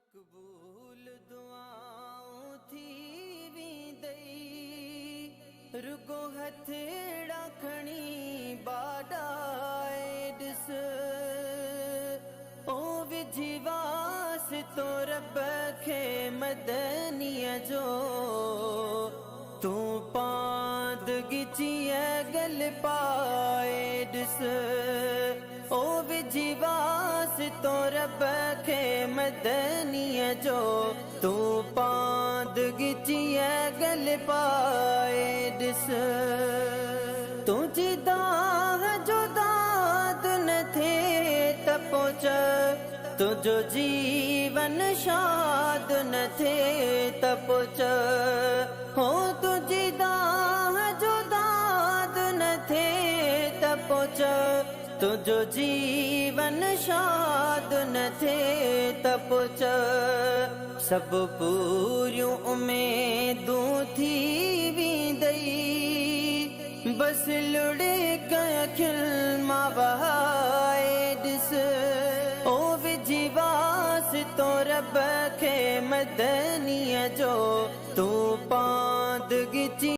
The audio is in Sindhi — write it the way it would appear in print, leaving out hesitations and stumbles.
مقبول دعائون ٿي ويندئي، رڳو هٿڙا کڻي ٻاڏائي ڏس. او وجهي واسطو رب کي مدنيءَ جو، تون پاند ڳچيءَ ڳل پائي ڏس. او وجهي واسطو رب کي مدنيءَ جو، تون پاند ڳچيءَ ڳل پائي ڏس. تنهنجي دانهن جو داد نه ٿئي ته پوءِ چئو، تنهنجو جيون شاد نه ٿئي ته پوءِ چئو. هو تنهنجي دانهن جو داد نه ٿئي ته پوءِ چئو، تنهنجو جيون شاد نه ٿئي ته پوءِ چئو. سڀ پوريون اميدون ٿي ويندئي، بس لڙڪ اکين مان وهائي ڏس. او وجهي واسطو رب کي مدنيءَ جو، تون پاند ڳچي.